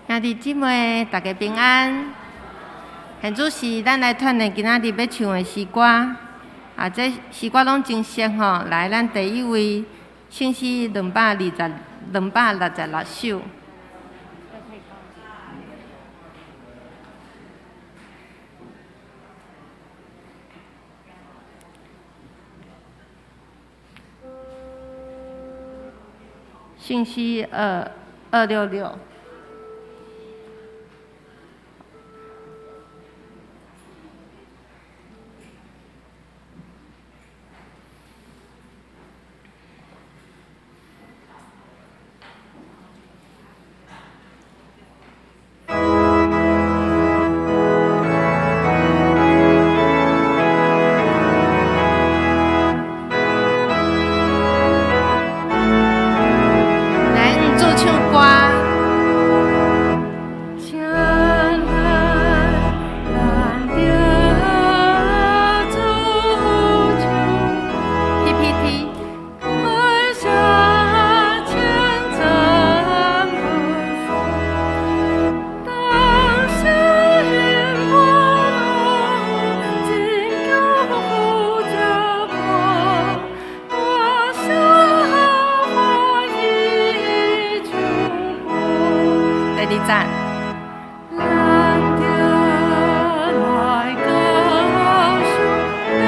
兄弟姊妹，大家平安。現在是咱來鍛鍊今仔日欲唱的詩歌，啊，這詩歌攏真熟吼。來，咱第一位，聖詩220、266首。聖詩266。來，主唱歌。請來，咱著主唱， PPT。感謝稱讚不盡，當心歡樂，真腳這伴，大聲歡喜唱歌。第二節。咱著來高賞地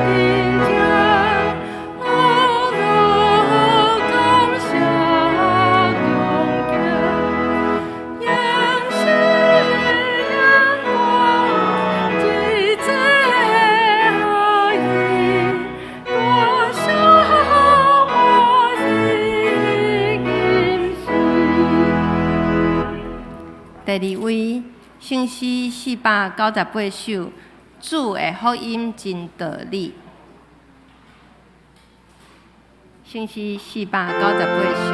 平者，學樂感謝恭敬，迎世眼光，一切合一，大聲歡喜吟詩。第二位，聖詩498首，主的福音真道理。聖詩498首。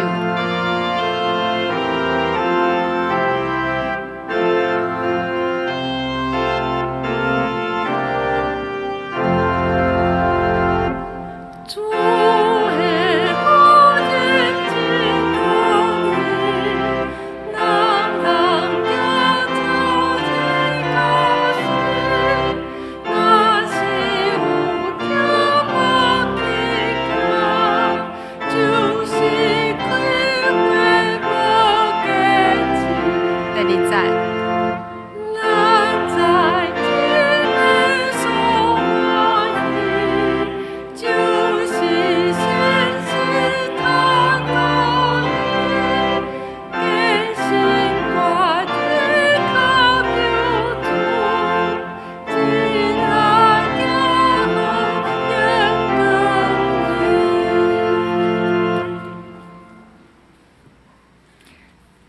主的福音真道理，人人著做這高興。若是有聽無去行，就是開花無結子。第二節。咱在天的所歡喜，就是信實談道理，堅心決志靠著主，真愛行好連光明。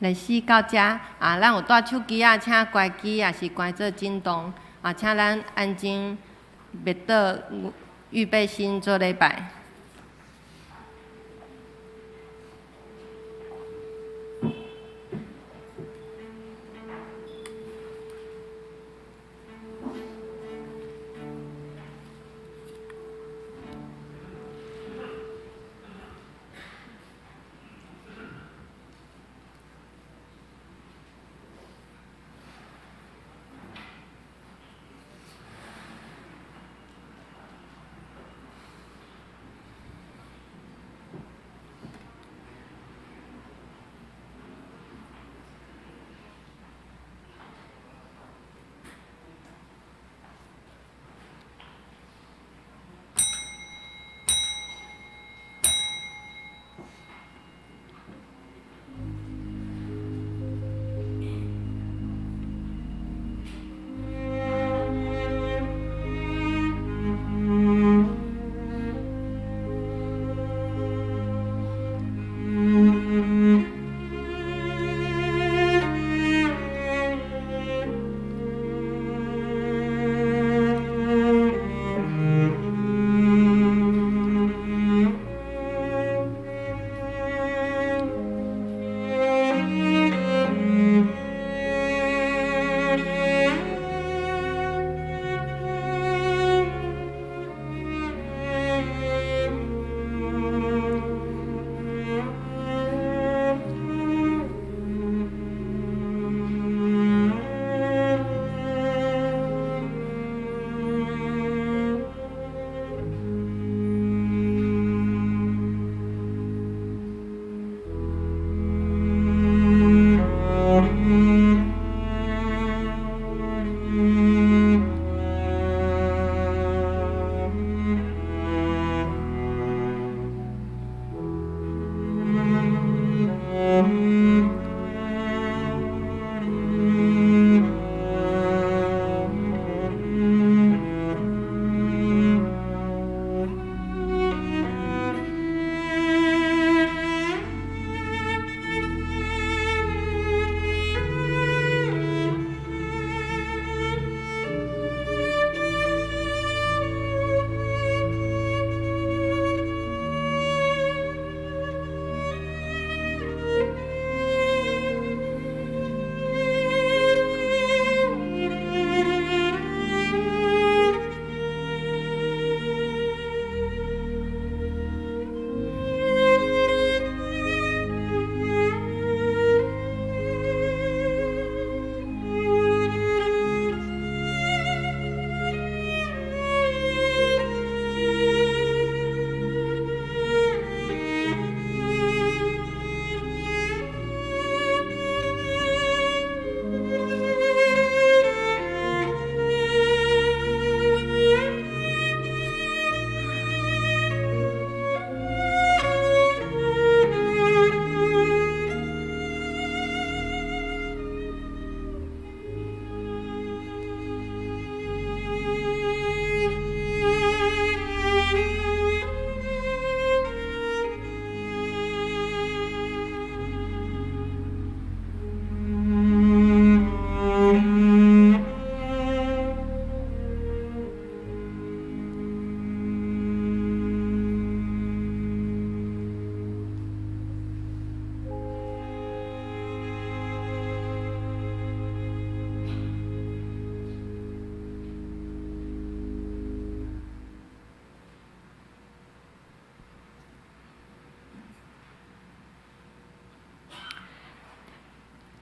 歷史到遮啊，咱有帶手機仔，請關機，抑是關做震動啊，請咱安靜默禱，預備心做禮拜。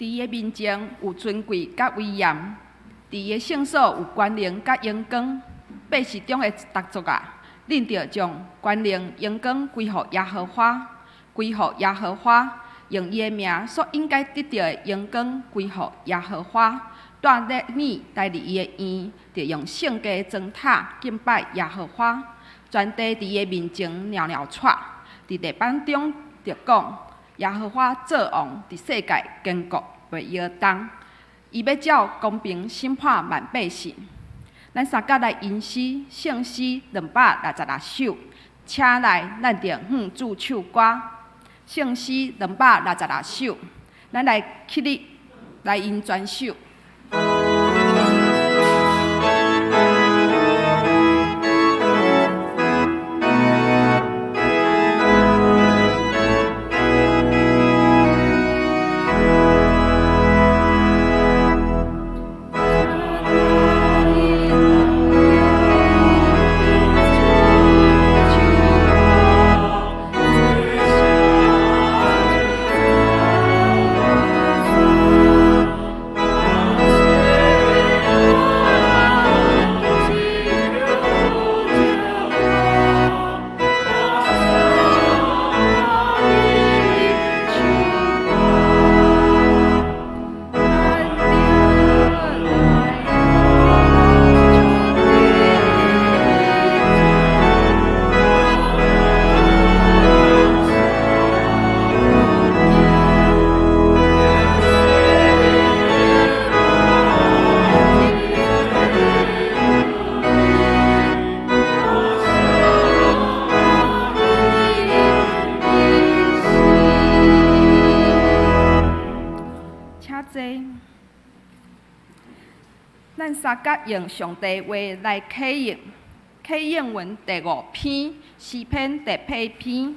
佇伊的面前有尊貴佮威嚴，佇伊的聖所有權能佮榮光。百姓中的逐族啊，恁著將權能榮光歸予耶和華，歸予耶和華，用伊的名所應該得著的榮光歸予耶和華。帶禮物來入伊的院，著用聖潔的磚塔敬拜耶和華。全地佇伊的面前蹺蹺掣，佇禮拜中著講：耶和華做王，佇世界堅固袂搖動。伊欲照公平審判萬百姓。咱三甲來吟詩，聖詩266首，請來咱著向主唱歌。聖詩266首，咱來起立來吟全首。請坐。咱三甲用上帝話來啟應，啟應文第五篇，詩篇第八篇。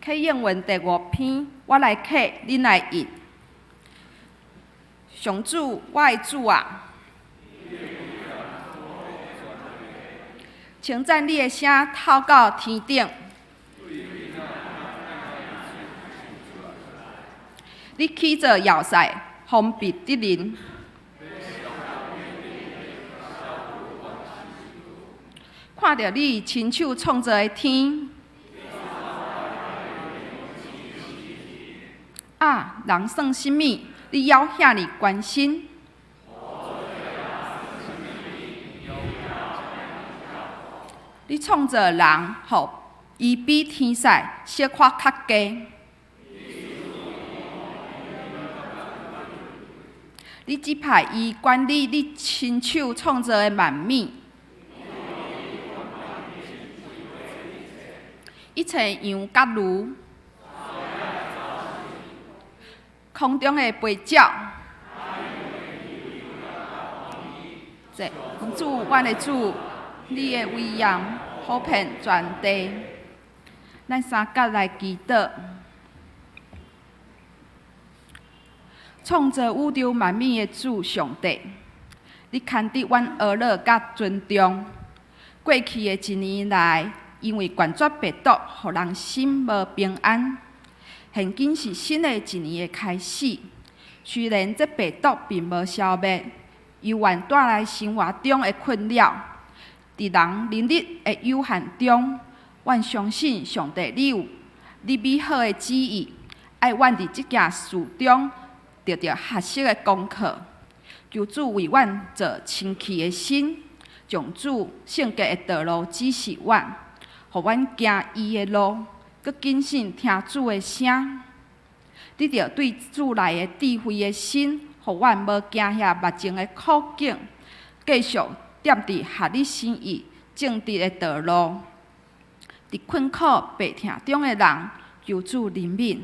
啟應文第五篇，我來啟，恁來應。上主，我的主啊！稱讚你的聲透到天頂。你起造要塞，封閉敵人。看著你親手創造的天。啊，人算啥物？你猶遐爾關心？你創造人，予伊比天使小可較低。你指派伊管理你親手創造的萬物，一切羊佮驢，空中的飛鳥。這主，阮的主，你的威嚴普遍全地。咱三甲來祈禱。創造宇宙萬物的主上帝，你牽得阮呵咾佮尊重。過去的一年來，因為冠狀病毒，予人心無平安。現今是新的一年的開始，雖然這病毒並無消滅，猶原帶來生活中的困擾。佇人能力的有限中，阮相信上帝，你有你美好的旨意，愛阮佇這件事中得著學習的功課。求主為阮造清氣的心，將主聖潔的道路指示阮，予阮行伊的路，閣謹慎聽主的聲。得著對主來的智慧的心，予阮無驚嚇目前的苦境，繼續踮佇合你心意正直的道路。佇困苦病痛中的人，求主憐憫，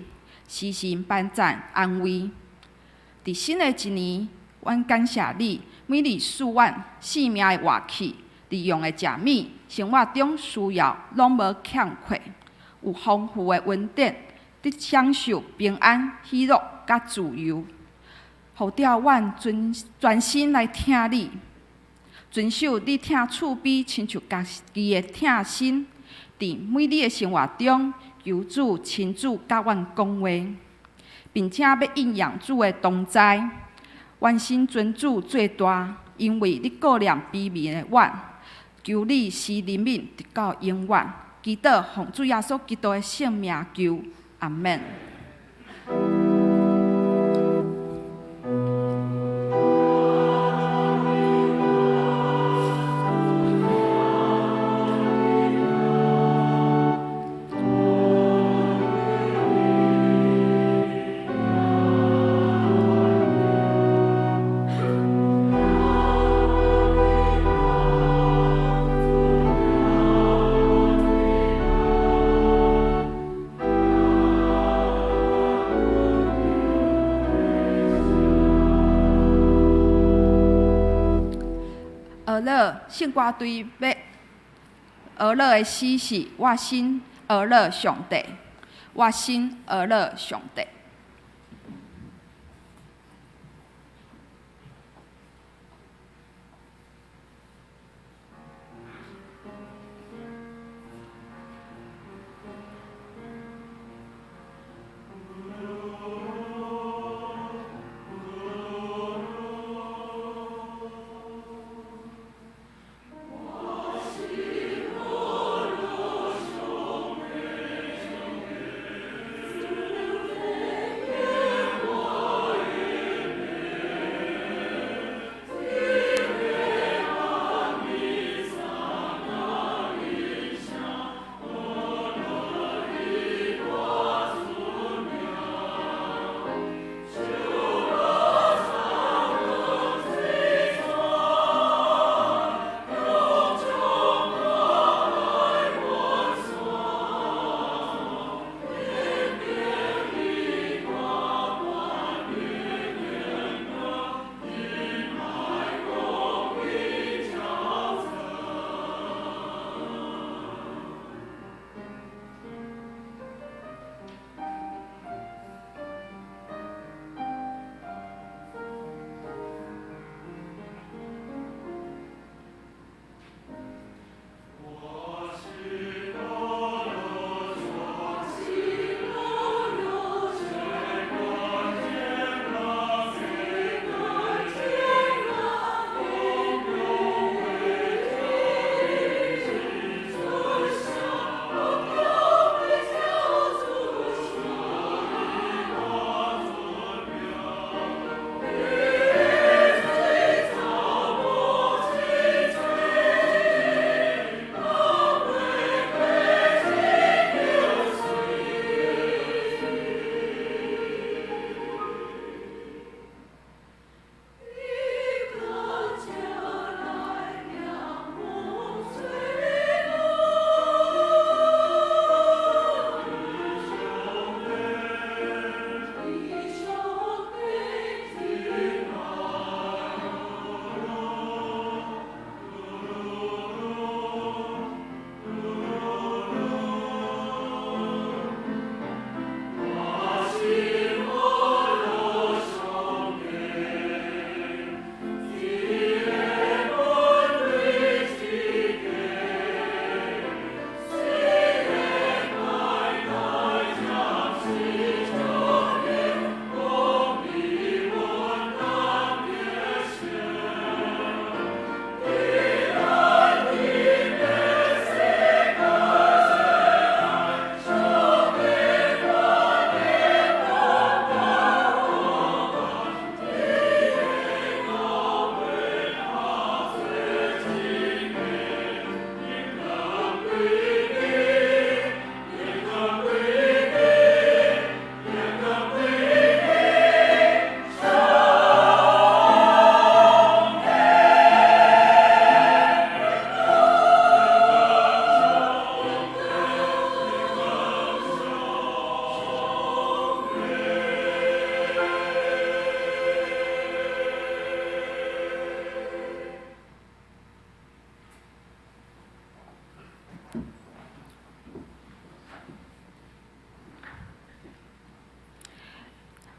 時時幫贊安慰。佇新的一年，阮感謝你，每日賜阮性命的活氣，日用的食物，生活中需要攏無欠缺，有豐富的恩典，得享受平安、喜樂佮自由。呼召阮專專心來疼你，遵守你疼厝邊親像家己的疼心。佇每日的生活中，求主親自佮阮講話，並且欲應驗主的同在。願神尊主做大，因為你顧念卑微的阮，求你施憐憫直到永遠。祈禱奉主耶穌基督的聖名求，阿們。學樂聖歌隊欲學樂的詩是：我心呵咾上帝，我心呵咾上帝。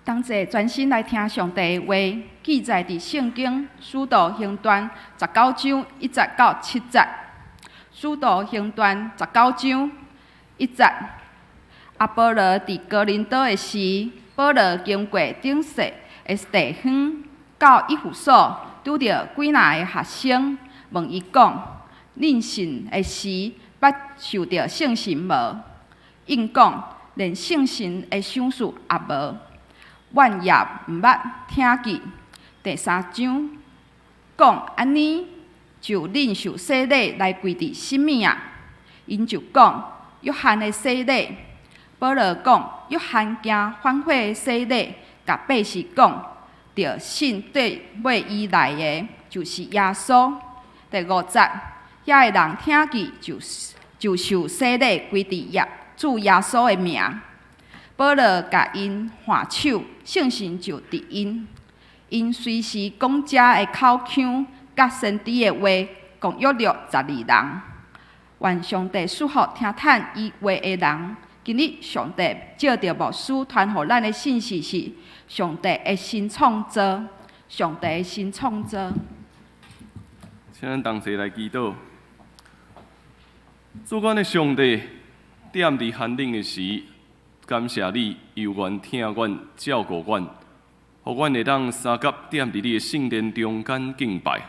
同齊專心來聽上帝的話，記載佇聖經使徒行傳19章1節到7節。使徒行傳19章1節。啊，保羅佇哥林多的時，保羅經過頂細的地方，到以弗所，拄著幾若个學生，問伊講：恁信的時，捌受著聖神無？𪜶講，連聖神的賞賜也無，阮也毋捌聽見。第三章講按呢，就恁受洗禮來歸佇啥物啊？𪜶就講約翰的洗禮。保羅講約翰經反悔的洗禮，共百姓講，著信綴尾伊來的，就是耶穌。第五節，遐个人聽見就就受洗禮歸佇耶主耶穌的名。保羅共𪜶按手，聖神就佇𪜶。𪜶隨時講遮的口腔，佮先知的話，共約略12人。願上帝賜福聽趁伊話的人。今日上帝藉著牧師傳予咱的信息是上帝的新創造，上帝的新創造。請咱同齊來祈禱。主阮的上帝，踮佇寒冷的時，感謝你猶原疼阮、照顧阮，予阮會當相佮踮佇你的聖殿中間敬拜。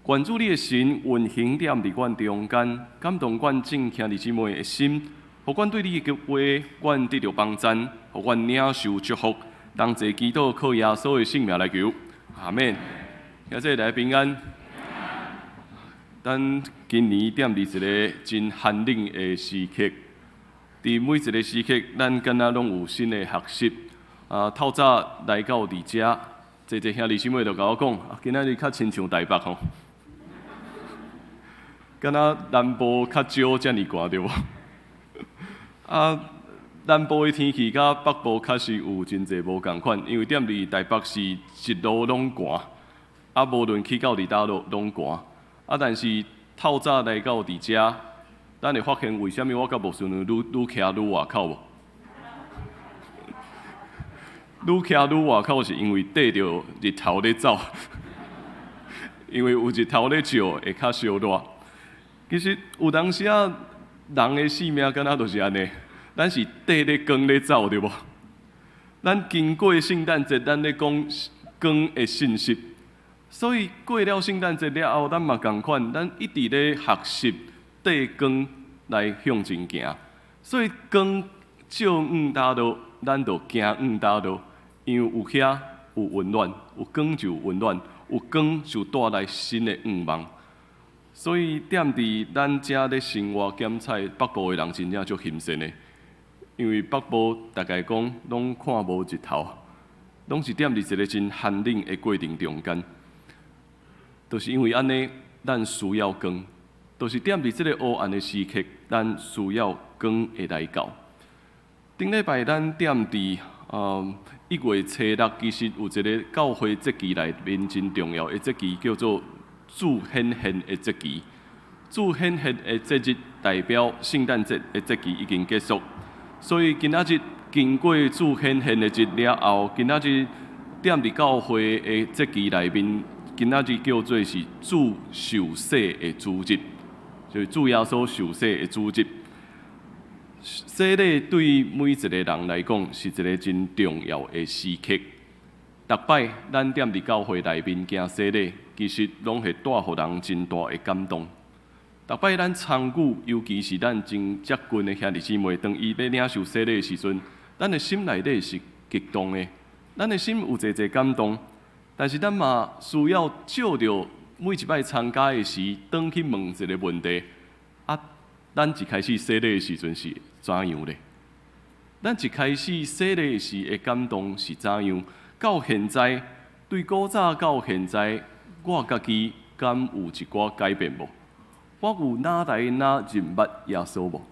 願主你的神運行踮佇阮中間，感動阮眾兄弟姊妹的心，予阮對你的話，阮得著幫贊，予阮領受祝福。同齊祈禱，靠耶穌的聖名來求，阿們。兄弟來平安。咱今年踮佇一个真寒冷的時刻，佇每一个時刻，咱敢若攏有新的學習。啊，透早來到佇遮，濟濟兄弟姊妹就共我講，啊，今仔日較親像台北吼，敢若南部較少遮爾寒對無？啊，南部的天氣佮北部確實有真濟無仝款，因為踮佇台北是一路攏寒，啊，無論去到佇佗落攏寒。啊，但是透早來到佇遮，咱會發現為啥物我佮牧師娘愈愈徛愈外口無？愈徛愈外口是因為綴著日頭咧走，因為有日頭咧照會較燒熱。其實有當時啊，人的性命敢若就是按呢，咱是綴咧光咧走對無？咱經過聖誕節，咱咧講光的信息。所以過了聖誕節了後，咱嘛仝款，咱一直咧學習綴光來向前行。所以光照向佗落，咱就行向佗落，因為有遐有溫暖，有光就有溫暖，有光就帶來新的願望。所以踮佇咱遮咧生活檢採北部的人真正足欣羨的，因為北部大概講攏看無日頭，攏是踮佇一个真寒冷的過程中間。就是因為按呢，咱需要光；就是踮佇這个黑暗的時刻，咱需要光的來到。頂禮拜咱踮佇1月初6，其實有一个教會節期內面真重要的節期，叫做主顯現的節期。主顯現的節日代表聖誕節的節期已經結束，所以今仔日經過主顯現的節了後，今仔日踮佇教會的節期內面，今仔日叫做是主受洗的主日，就是主耶穌受洗的主日。洗禮對每一個人來講是一个真重要的時刻。逐擺咱踮佇教會內面行洗禮，其實攏會帶予人真大的感動。逐擺咱參與，尤其是咱真接近的兄弟姊妹，當伊欲領受洗禮的時陣，咱的心內底是激動的，咱的心有濟濟感動。但是咱嘛需要藉著每一擺參加的時，轉去問一个問題：啊，咱一開始洗禮的時陣是怎樣咧？咱一開始洗禮時的感動是怎樣？到現在，對古早到現在，我家己敢有一寡改變無？我有哪來哪認捌耶穌無？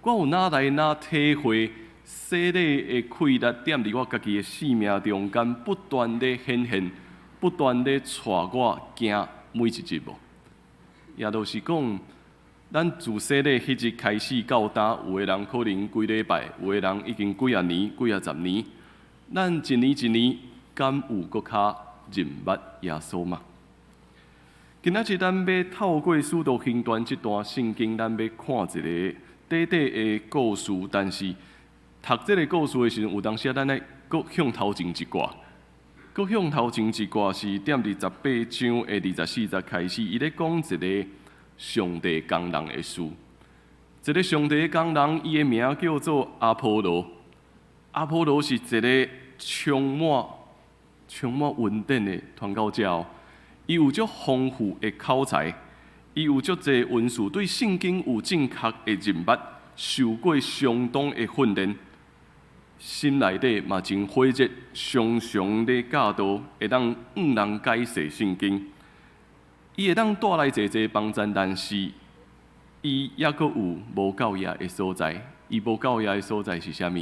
我有哪來哪體會洗禮的氣力，踮佇我家己的生命中間不斷咧顯現，不斷咧帶我行每一日無？也就是講，咱自洗禮彼日開始到今，有的人可能幾禮拜，有的人已經幾仔年、幾仔十年。咱一年一年，敢有閣較認捌耶穌嗎？今仔日咱欲透過《使徒行傳》這段聖經，咱欲看一个短短的故事，但是讀這个故事的時陣，有當時啊，咱愛閣向頭前一掛，閣向頭前一掛是踮佇十八章的二十四節開始，伊咧講一个上帝工人的事。一个上帝工人，伊的名叫做阿波羅。阿波羅是一个充滿充滿恩典的傳教者哦。伊有足豐富的口才，伊有足濟文字，對聖經有正確的認捌，受過相當的訓練，心內底嘛真火熱，常常咧教導，會當向人解釋聖經。伊會當帶來濟濟幫贊，但是伊猶閣有無夠額的所在。伊無夠額的所在是啥物？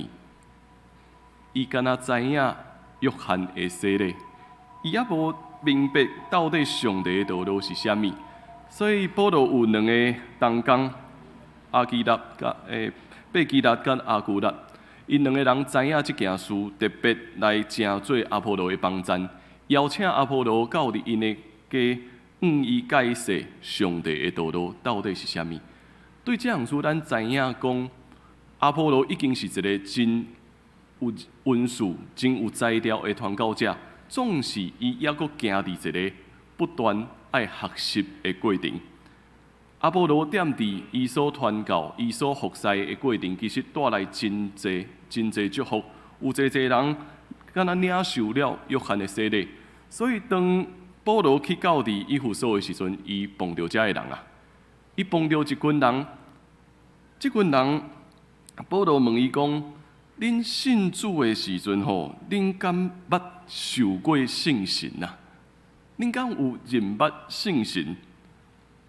伊敢若知影約翰的洗禮，伊猶無明白到底上帝的道路是啥物。所以保羅有兩个同工，亞基拉佮百基拉佮亞居拉，𪜶兩个人知影這件事，特別來成做阿波羅的幫贊，邀請阿波羅到佇𪜶的家，向伊解釋上帝的道路到底是啥物。對這項事，咱知影講，阿波羅已經是一个真有恩賜、真有才調的傳教者，總是伊猶閣行佇一个不斷愛學習的過程。阿波羅踮佇伊所傳教、伊所服侍的過程，其實帶來真濟、真濟祝福。有濟濟人敢若領受了約翰的洗禮，所以當保羅去到佇以弗所的時陣，伊碰著遮的人啊，伊碰著一群人，這群人，保羅問伊講：恁信主的時陣吼，恁敢捌受過聖神啊？恁敢有認捌聖神？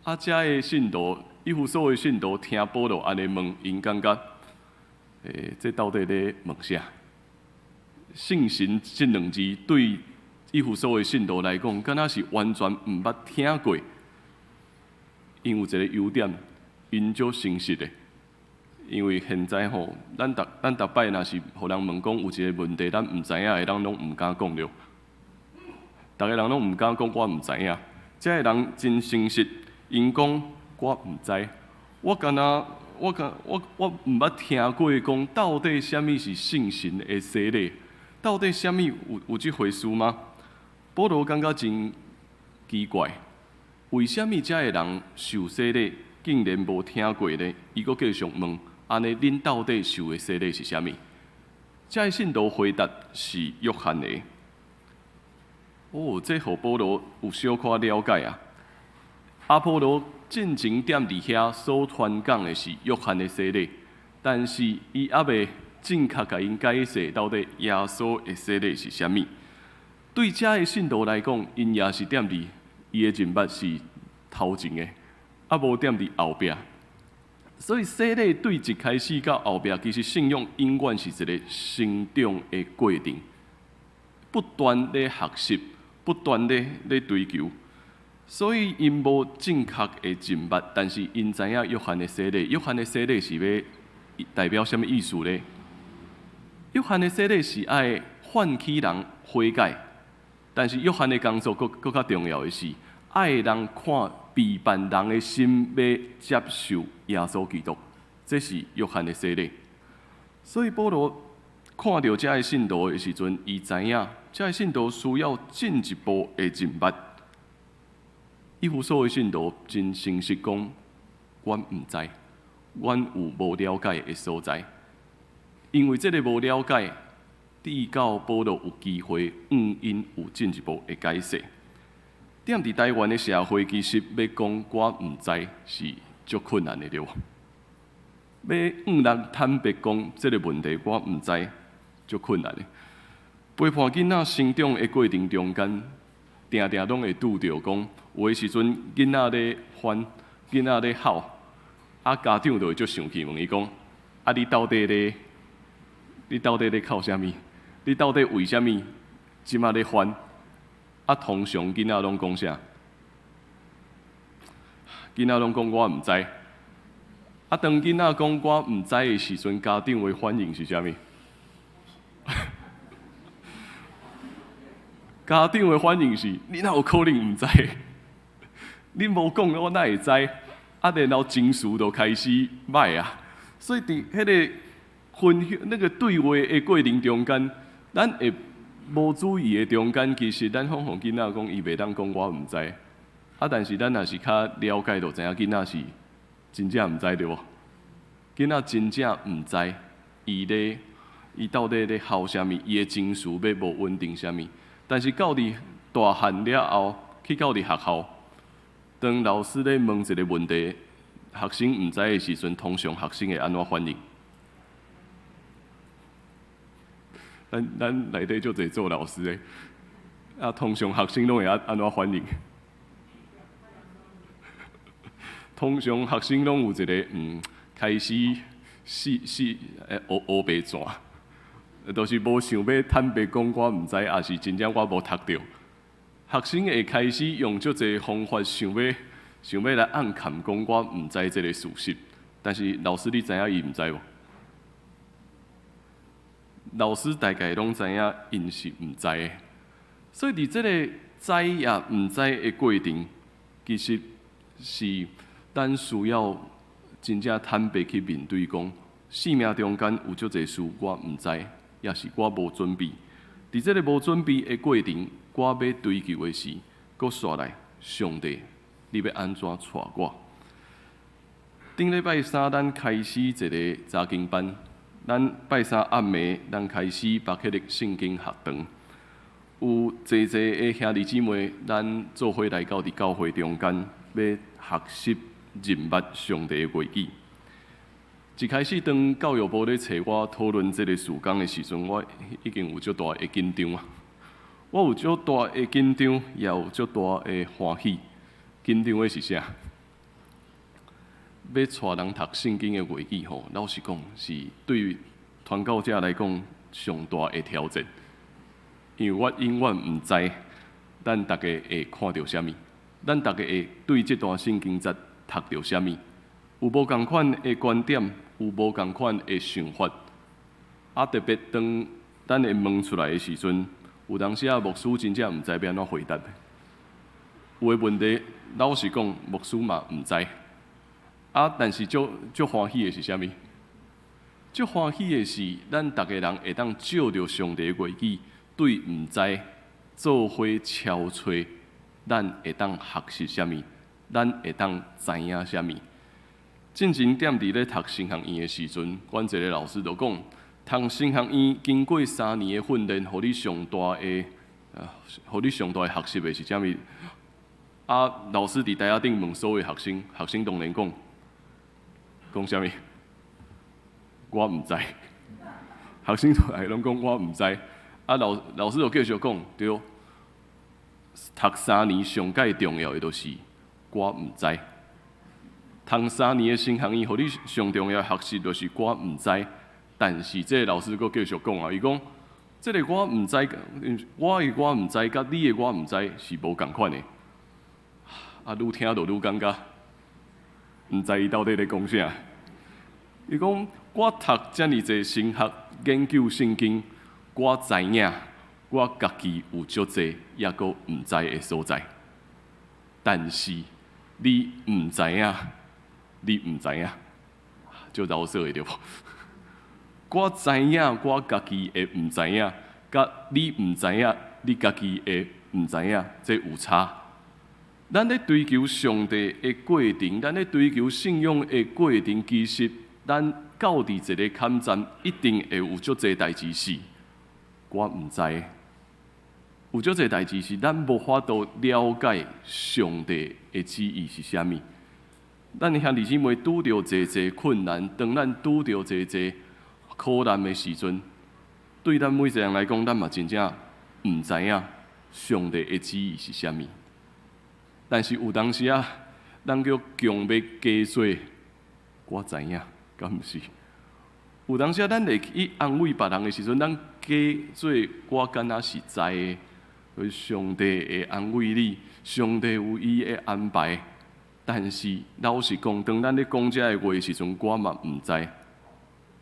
啊，遮的信徒，以弗所的信徒聽保羅按呢問，𪜶感覺，這到底咧問啥？聖神這兩字對以弗所的信徒來講，敢若是完全毋捌聽過。𪜶有一個優點，𪜶足誠實的。因為現在吼，咱逐擺若是予人問講有一個問題，咱毋知影的，咱攏毋敢講著。逐个人攏毋敢講，我毋知影。遮的人真誠實，𪜶講我毋知，我敢若我敢我我毋捌聽過講到底啥物是聖神的洗禮，到底啥物有這回事嗎？保羅感覺真奇怪，為啥物遮的人受洗禮竟然無聽過呢？伊閣繼續問：按呢，恁到底受的洗禮是啥物？遮的信徒回答是約翰的。哦，這予保羅有小可了解啊。阿波羅進前踮佇遐所傳講的是約翰的洗禮，但是伊猶未正確共𪜶解釋到底耶穌的洗禮是啥物。對遮的信徒來講，𪜶也是踮佇伊的認捌是頭前的，啊無踮佇後壁。所以洗禮對一開始到後壁，其實信仰永遠是一個成長的過程，不斷咧學習，不斷咧追求。所以𪜶無正確的認捌，但是𪜶知影約翰的洗禮，約翰的洗禮是欲代表啥物意思咧？約翰的洗禮是愛喚起人悔改，但是約翰的工作閣閣較重要的是，愛人看備辦人的心欲接受耶穌基督，這是約翰的洗禮。所以保羅看著遮的信徒的時陣，伊知影遮的信徒需要進一步的認捌。以弗所的信徒真誠實講，阮毋知，阮有無了解的所在。因為這个無了解，直到保羅有機會，向𪜶有進一步的解釋。踮佇台灣的社會，其實欲講我毋知是足困難的對無？欲向人坦白講這个問題，我毋知，足困難的。陪伴囡仔成長的過程中間，定定攏會拄著講，有的時陣囡仔咧翻，囡仔咧哭，啊家長就會足生氣問伊講：啊你到底咧？你到底咧哭啥物？你到底為啥物這馬咧翻？啊，通常囡仔攏講啥？囡仔攏講我毋知。啊，當囡仔講我毋知的時陣，家長的反應是啥物？家長的反應是：你哪有可能毋知？你無講，我哪會知？啊，然後情緒就開始䆀啊。所以佇彼个分享那個對話的過程中間，咱會無注意的中間，其實咱訪予囡仔講，伊袂當講我毋知。啊，但是咱若是較了解，就知影囡仔是真正毋知對無？囡仔真正毋知，伊咧伊到底咧哭啥物，伊的情緒欲無穩定啥物。但是到佇大漢了後，去到佇學校，當老師咧問一個問題，學生毋知的時陣，通常學生會按怎反應？咱咱內底足濟做老師的，啊，通常學生攏會按按怎反應？通常學生攏有一個開始死死會烏烏白轉，就是無想欲坦白講，我毋知，抑是真正我無讀著。學生會開始用足濟方法，想欲想欲來暗崁講我毋知這个事實。但是老師，你知影伊毋知無？老師大概攏知影，𪜶是毋知的。所以佇這个知抑毋知的過程，其實是咱需要真正坦白去面對，講生命中間有足濟事我毋知，抑是我無準備。佇這个無準備的過程，我欲追求的是，閣紲來上帝，你欲按怎帶我？頂禮拜三，咱開始一个查經班。咱拜三暗暝，咱開始巴克力聖經學堂，有濟濟的兄弟姊妹，咱做伙來到佇教會中間，欲學習認捌上帝的話語。一開始當教育部咧揣我討論這个事工的時陣，我已經有足大的緊張啊！我有足大的緊張，也有足大的歡喜。緊張的是啥？欲帶人讀聖經的話語吼，老實講是對傳教者來講上大的挑戰，因為我永遠毋知咱逐家會看著啥物，咱逐家會對這段聖經節讀著啥物，有無仝款的觀點，有無仝款的想法。啊，特別當咱會問出來的時陣，有當時仔牧師真正毋知欲按怎回答。有的問題，老實講，牧師嘛毋知。啊！但是足足歡喜的是啥物？足歡喜的是，咱逐家人會當借著上帝的話語，對毋知做伙敲揣，咱會當學習啥物？咱會當知影啥物？進前踮佇咧讀神學院的時陣，阮一个老師就講，讀神學院經過三年的訓練，予你上大的，予你上大的學習的是啥物？啊，老師佇台仔頂問所有學生，學生當然講。講啥物？我毋知。學生出來攏講我毋知。啊，老老師就繼續講，對，讀三年上蓋重要的就是我毋知。讀三年的神學院，予你上重要的學習就是我毋知。但是這个老師閣繼續講啊，伊講，這个我毋知，我的我毋知，佮你的我毋知是無仝款的。啊，愈聽就愈感覺。毋知伊到底咧講啥？伊講我讀遮爾濟神學研究聖經，我知影我家己有足濟猶閣毋知的所在。但是你毋知影，你毋知影，足饒舌的對無？我知影我家己會毋知影，佮你毋知影，你家己會毋知影，這有差。咱咧追求上帝的過程，咱咧追求信仰的過程，其實咱到佇一个坎站，一定會有足濟代誌是，我毋知。有足濟代誌是咱無法度了解上帝的旨意是啥物。咱兄弟姊妹拄著濟濟困難，當咱拄著濟濟苦難的時陣，對咱每一个人來講，咱嘛真正毋知影上帝的旨意是啥物。但是有當時啊，咱叫強欲假做，我知影，敢毋是？有當時啊，咱會去安慰別人的時陣，咱假做我敢若是知的，上帝會安慰你，上帝有伊的安排。但是老實講，當咱咧講這个話的時陣，我嘛毋知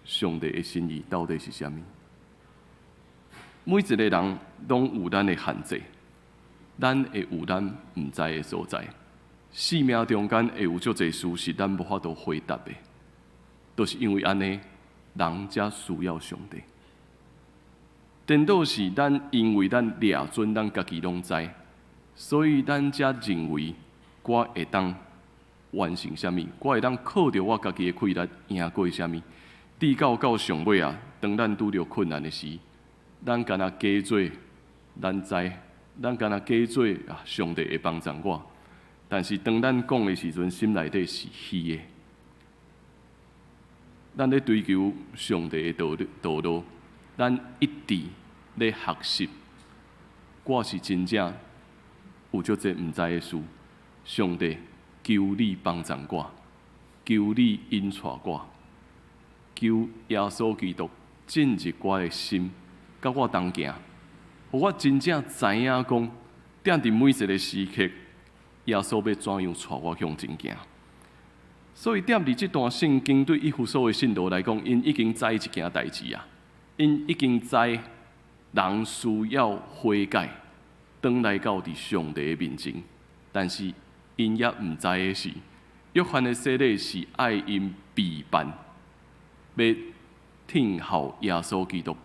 上帝的心意到底是啥物。每一個人攏有咱的限制。咱會有咱毋知的所在，生命中間會有足濟事是咱無法度回答的，就是因為按呢，人才需要上帝。顛倒是咱因為咱掠準咱家己攏知，所以咱才認為我會當完成啥物，我會當靠著我家己的氣力贏過啥物。直到到上尾啊，當咱拄著困難的時，咱敢若假做咱知，咱敢若假做啊，上帝會幫助我。但是當咱講的時陣，心內底是虛的。咱咧追求上帝的道路，咱一直咧學習。我是真正有足濟毋知的事，上帝求你幫助我，求你引帶我，求耶穌基督進入我的心，佮我同行，予我真正知影講，踮佇每一個時刻，耶穌欲怎樣帶我向前行。所以，踮佇這段聖經對以弗所的信徒來講，𪜶已經知一件代誌啊！𪜶已經知人需要悔改，轉來到佇上帝的面前。但是，𪜶猶毋知的是，約翰的洗禮是愛𪜶備辦，欲聽候耶穌基督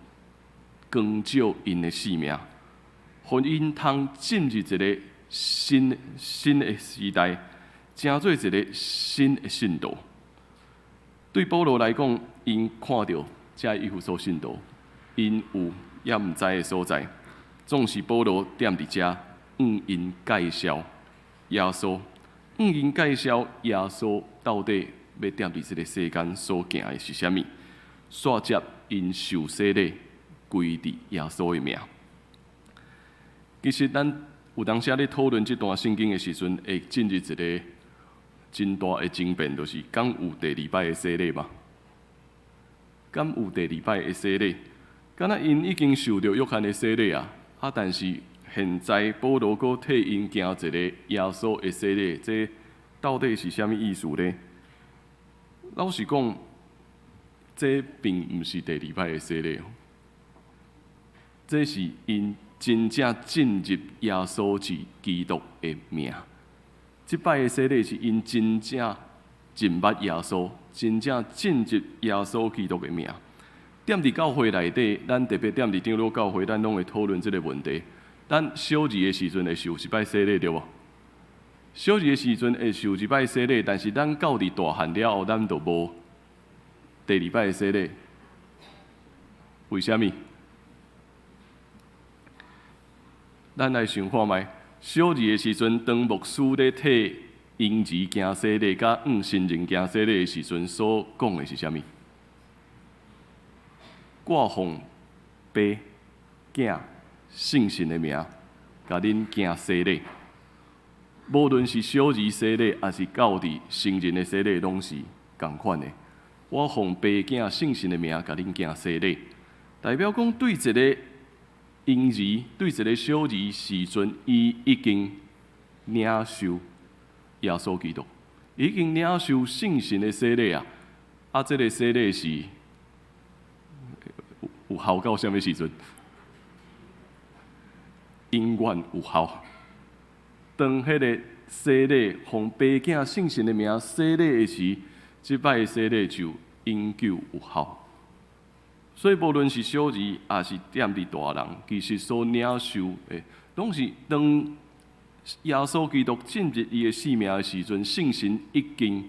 光照𪜶的生命，予𪜶通進入一個新的時代，成做一個新的信徒。對保羅來講，𪜶看著這以弗所信徒，𪜶有猶毋知的所在，總是保羅踮佇遮，向𪜶介紹耶穌，向𪜶介紹耶穌到底欲踮佇這個世間所行的是啥物，煞接𪜶受洗禮，歸佇耶穌的名。其實咱有當時咧討論這段聖經的時陣，會進入一個真大的爭辯，就是敢有第二擺的洗禮嗎？敢有第二擺的洗禮？敢若𪜶已經受著約翰的洗禮啊！啊，但是現在保羅閣替𪜶行一個耶穌的洗禮，這到底是啥物意思呢？老實講，這並毋是第二擺的洗禮，這是𪜶真正進入耶穌是基督的名。這擺的洗禮是𪜶真正認捌耶穌，真正進入耶穌基督的名。踮佇教會內底，咱特別踮佇長老教會，咱攏會討論這個問題。咱小兒的時陣會受一擺洗禮，對無？小兒的時陣會受一擺洗禮，但是咱到佇大漢了後，咱就無第二擺的洗禮。為啥物？咱來想看覓，小兒的時陣，當牧師咧替嬰兒行洗禮，佮向新人行洗禮的時陣，所講的是啥物？我奉爸、囝、聖神的名，共恁行洗禮。無論是小兒洗禮，抑是到佇成人的洗禮，攏是仝款的。我奉爸、囝、聖神的名，共恁行洗禮，代表講對一個嬰兒，對一個小兒時陣，伊已經領受耶穌基督，已經領受聖神的洗禮啊！啊，這個洗禮是有效到啥物時陣？永遠有效。當彼個洗禮奉爸囝聖神的名洗禮的時，這擺的洗禮就永久有效。所以，無論是小兒，抑是踮佇大人，其實所領受的，攏是當耶穌基督進入伊的生命的時陣，聖神已經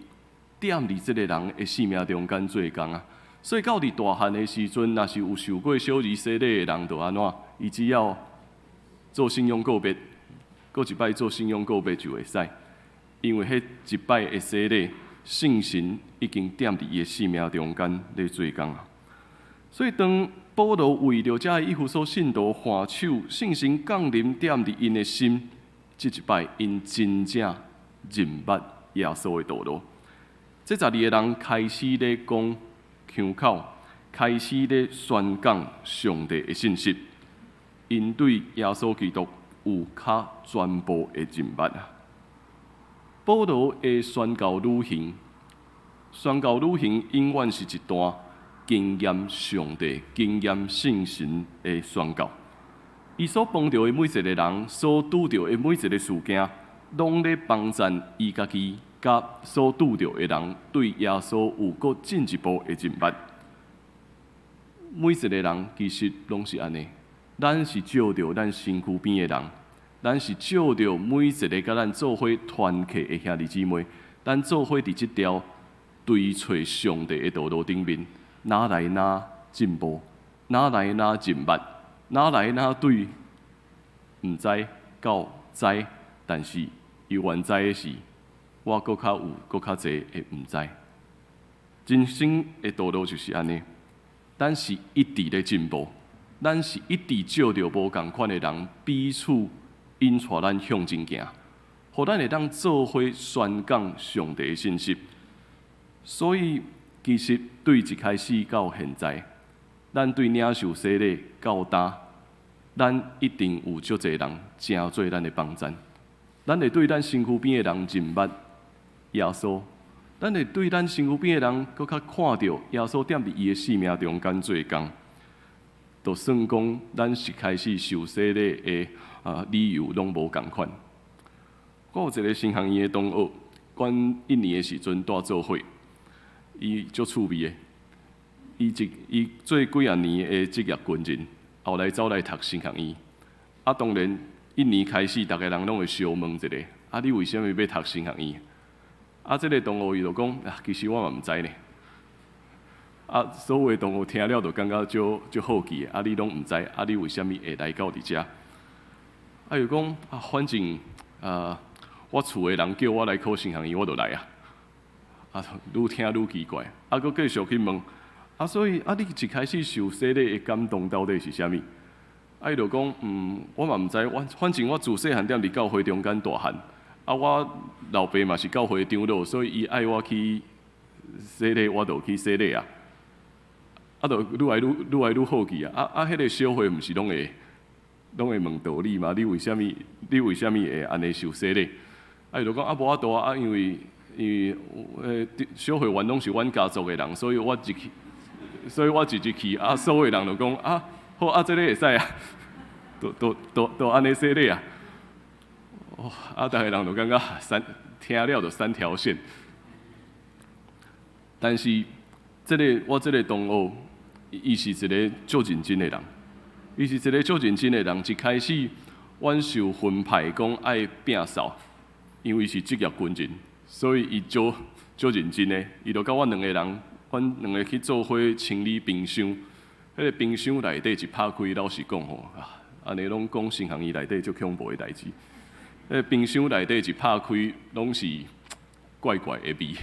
踮佇這個人的生命中間做工啊。所以到佇大漢的時陣，若是有受過小兒洗禮的人，就按怎？伊只要做信仰告別，閣一擺做信仰告別就會使，因為彼一擺的洗禮，聖神已經踮佇伊的生命中間咧做工啊。所以當保羅為著遮以弗所信徒按手，聖神降臨踮佇𪜶的心，這一擺𪜶真正認捌耶穌的道路。這12個人開始咧講腔口，開始咧宣講上帝的信息，𪜶對耶穌基督有較全部的認捌啊。保羅的宣教旅行，宣教旅行永遠是一段經驗上帝、經驗聖神的宣教。伊所碰著的每一個人，所拄著的每一個事件，攏咧幫贊伊家己，佮所拄著的人對耶穌有閣進一步的認捌。每一个人其實攏是按呢，咱是照著咱身軀邊的人，咱是照著每一个佮咱做伙團契的兄弟姊妹，咱做伙佇這條追揣上帝的道路頂面，哪來哪進步，哪來哪認捌，哪來哪對毋知到知，但是猶原知的是，我閣較有閣較濟的毋知。人生的道路就是按呢，咱是一直咧進步，咱是一直照著無仝款的人彼此引帶咱向前行，予咱會當做伙宣講上帝的信息。所以，其實對一開始到現在，咱對領受洗禮到今，咱一定有足濟人成做咱的幫贊。咱會對咱身軀邊的人認捌耶穌，咱會對咱身軀邊的人閣較看著耶穌踮佇伊的生命中間做工，就算講咱是開始受洗禮的理由攏無仝款。我有一個神學院的同學，阮一年的時陣蹛做伙，伊足趣味的。伊做幾仔年的職業軍人，後來走來讀神學院。啊，當然一年開始，逐个人攏會相問一下：啊，你為啥物欲讀神學院？啊，這个同學伊就講：啊，其實我嘛毋知呢。啊，所有的同學聽了就感覺足足好奇的。啊，你攏毋知，啊，你為啥物會來到佇遮？啊，伊講啊，反正啊，我厝的人叫我來考神學院，我就來啊。啊，愈聽愈奇怪。啊，閣繼續去問。啊，所以啊，你一開始受洗禮的感動到底是啥物？啊，伊就講，我嘛毋知，我反正我自細漢踮佇教會中間大漢。啊，我老爸嘛是教會長老，所以伊愛我去洗禮，我就去洗禮啊。啊，就愈來愈愈來愈好奇啊！啊啊，彼个小會毋是攏會問道理嗎？你為啥物會按呢受洗禮？啊，伊就講啊，無法度啊，因為小會員攏是阮家族的人，所以我一入去啊，所有人就講啊，好啊，這个會使啊，都按呢洗禮啊。哦，啊，逐个人就感覺三聽了就三條線。但是，這个我這个同學，伊是一个足認真的人，伊是一个足認真的人。一開始，阮受分派講愛摒掃，因為是職業軍人，所以伊足足認真的。伊就佮阮兩個人，阮兩個去做伙清理冰箱。彼个冰箱內底一拍開，老實講吼，啊，按呢攏講神學院內底足恐怖的代誌。彼个冰箱內底一拍開，攏是怪怪的味。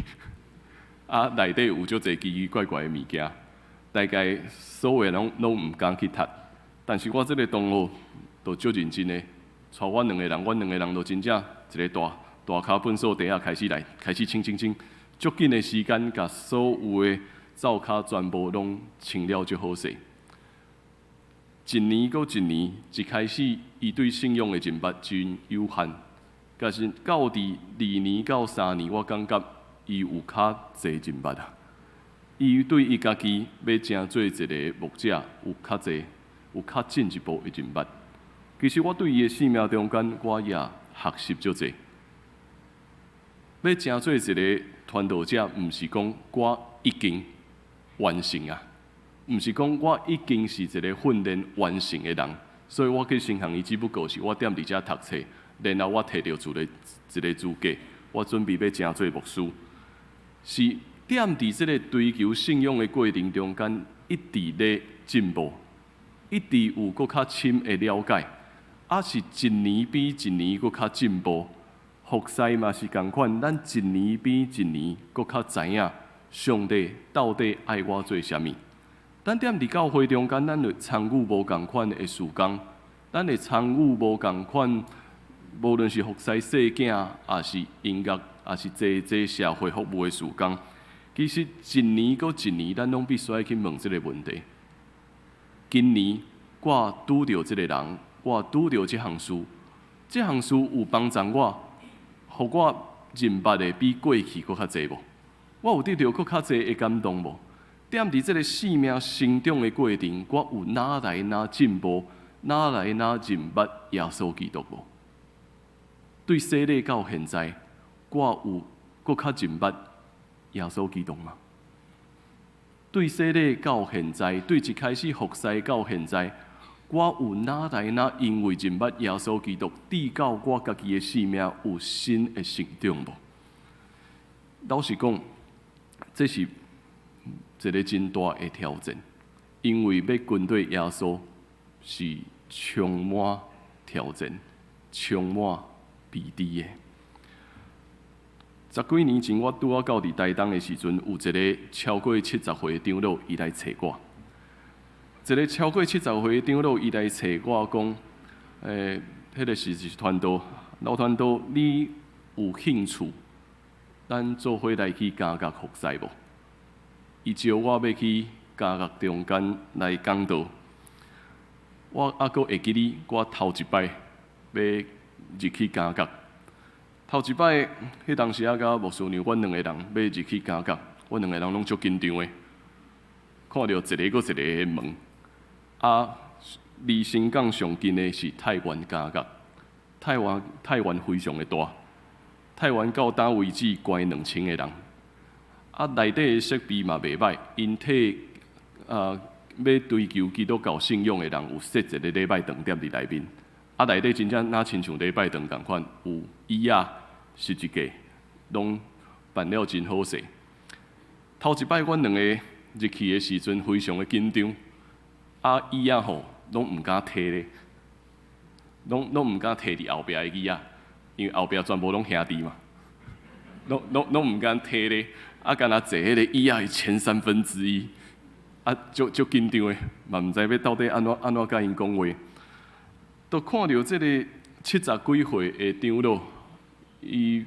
啊，內底有足濟奇奇怪怪的物件，大概所有人攏毋敢去觸。但是我這個同學就足認真的，帶阮兩個人，阮兩個人就真正一个大大跤糞掃袋仔開始來，開始清清清，足緊的時間，共所有的灶跤全部攏清了足好勢。一年閣一年，一開始伊對信仰的認捌真有限，但是到佇2年到3年，我感覺伊有較濟認捌啊。伊對伊家己欲成做一个牧者，有較濟、有較進一步的認捌。其實我對伊的生命中間，我也學習足濟。欲成做一个傳道者，毋是講我已經完成啊，毋是講我已經是一个訓練完成的人，所以我去神學院只不過是我踮佇遮讀冊，然後我摕著一個資格，我準備欲成做牧師，是踮佇這个追求信仰的過程中間，一直咧進步，一直有閣較深的了解，啊是一年比一年閣較進步。服侍嘛是仝款，咱一年比一年閣較知影上帝到底愛我做啥物。咱踮佇教會中間，咱會參與無仝款的事工，咱會參與無仝款，無論是服侍細囝，抑是音樂，抑是這社會服務的事工。其實一年閣一年，咱攏必須愛去問這个問題。今年我拄著這个人，我拄著這項事，這項事有幫助我，予我認捌的比過去閣較濟無？我有得著閣較濟的感動無？踮佇這个生命成長的過程，我有哪來哪進步，哪來哪認捌耶穌基督無？對洗禮到現在，我有閣較認捌耶穌基督嗎？對洗禮到現在，對一開始服侍到現在，我有哪來哪因為認捌耶穌基督，致到我家己的生命有新的成長無？老實講，這是一個真大的挑戰，因為欲跟綴耶穌是充滿挑戰、充滿未知的。十幾年前，我拄仔到佇台東的時陣，有一個超過70歲的長老，伊來揣我。一個超過70歲的長老，伊來揣我講，彼個是傳道，老傳道，你有興趣，咱做伙來去監獄服侍無？伊招我欲去監獄中間來講道。我猶閣會記得，我頭一擺欲入去監獄。頭一擺，彼當時仔佮牧師娘，阮兩个人欲入去監獄，阮兩个人攏足緊張的，看著一个閣一個的門。啊，離新港上近的是太原監獄，太原非常的大，太原到今為止關2000个人。啊，內底的設備嘛袂䆀，𪜶替欲追求基督教信仰的人有設一個禮拜堂踮佇內面。啊，內底真正若親像禮拜堂仝款，有椅仔、十字架，攏辦了真好勢。頭一擺阮兩个入去的時陣，非常的緊張。啊，椅仔吼攏毋敢提咧，攏毋敢提佇後壁的椅仔，因為後壁全部攏兄弟嘛，攏毋敢提咧。啊，干焦坐彼个椅仔的前三分之一，啊，足足緊張的，嘛毋知欲到底按怎按怎佮𪜶講話。都看著這個70幾歲的長老，𪜶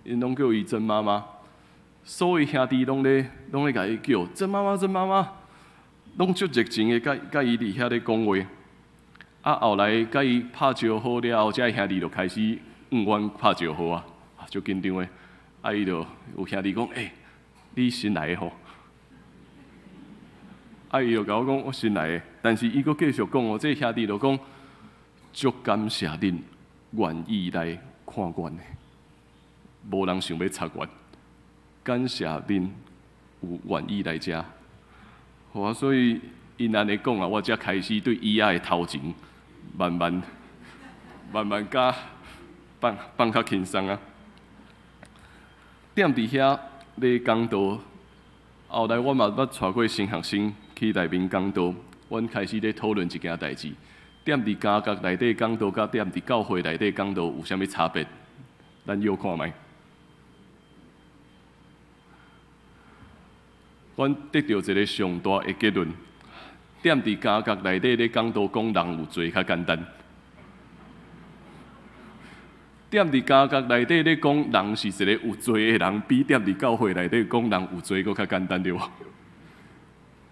攏叫伊曾媽媽，所有兄弟攏咧共伊叫曾媽媽，曾媽媽，攏足熱情的佮伊佇遐咧講話。啊，後來佮伊拍招呼了後，這兄弟就開始向阮拍招呼啊，足緊張的。啊，伊就有兄弟講：“欸，你新來的吼？”啊，伊就共我講：“我新來的。”但是伊閣繼續講哦，這個兄弟就講：“足感謝恁願意來看阮的，無人想欲插阮，感謝恁有願意來遮。”好啊，所以𪜶按呢講啊，我才開始對椅仔的頭前慢慢慢慢佮放放較輕鬆啊。踮佇遐咧講道，後來我嘛捌帶過新學生去內面講道，阮開始咧討論一件代誌。踮佇監獄內底講道，佮踮佇教會內底講道有啥物差別？咱臆看覓。阮得著一个上大的結論：踮佇監獄內底咧講道，講人有罪較簡單；踮佇監獄內底咧講人是一个有罪的人，比踮佇教會內底講人有罪閣較簡單，對無？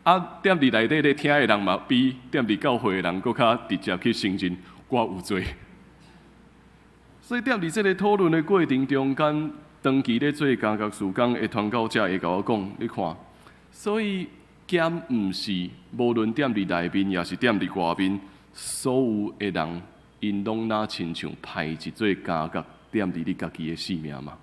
啊，踮佇內底咧聽的人嘛，比踮佇教會的人閣較直接去承認我有罪。所以踮佇這个討論的過程中間，長期咧做監獄事工的傳教者會共我講：“你看，所以減毋是無論踮佇內面，抑是踮佇外面，所有的人，𪜶攏若親像歹一座監獄，踮佇你家己的生命嗎？”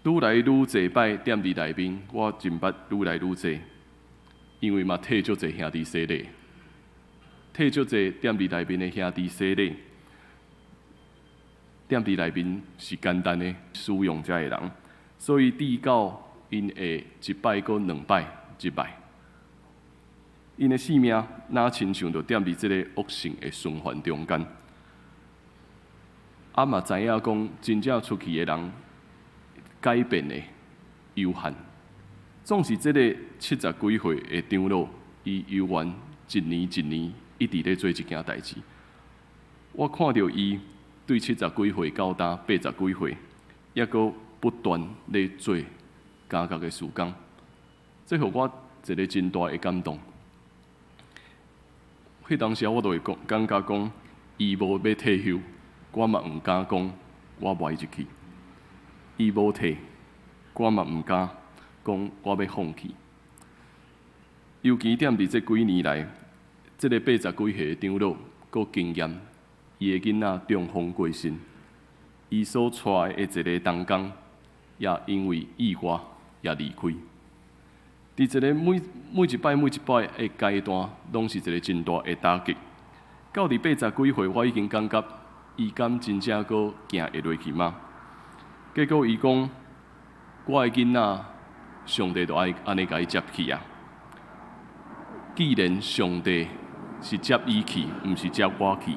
愈來愈濟擺踮佇內面，我真捌愈來愈濟，因為嘛替足濟兄弟洗禮，替足濟踮佇內面的兄弟洗禮，踮佇內面是簡單的使用遮的人，所以直到𪜶會一擺閣兩擺入來，𪜶的生命若親像就踮佇這个惡性的循環中間。啊嘛知影講，真正出去的人改變的有限，總是這个70幾歲的長老，伊猶原一年一年一直咧做這件代誌。我看著伊對70幾歲到今80幾歲，猶閣不斷咧做監獄的事工，這予我一个真大的感動。彼當時我就會講，感覺講，伊無欲退休，我嘛毋敢講我無愛入去。伊無退，我嘛毋敢講我欲放棄。尤其踮佇這幾年來，這个80幾歲的長老，閣經驗，伊的囡仔中風過身，伊所帶的一个同工，也因為意外也離開。佇一个每一擺每一擺的階段，攏是一個真大的打擊。到佇80幾歲，我已經感覺伊敢真正閣行會落去嗎？結果伊講，我的囡仔，上帝就愛按呢共伊接去啊。既然上帝是接伊去，毋是接我去，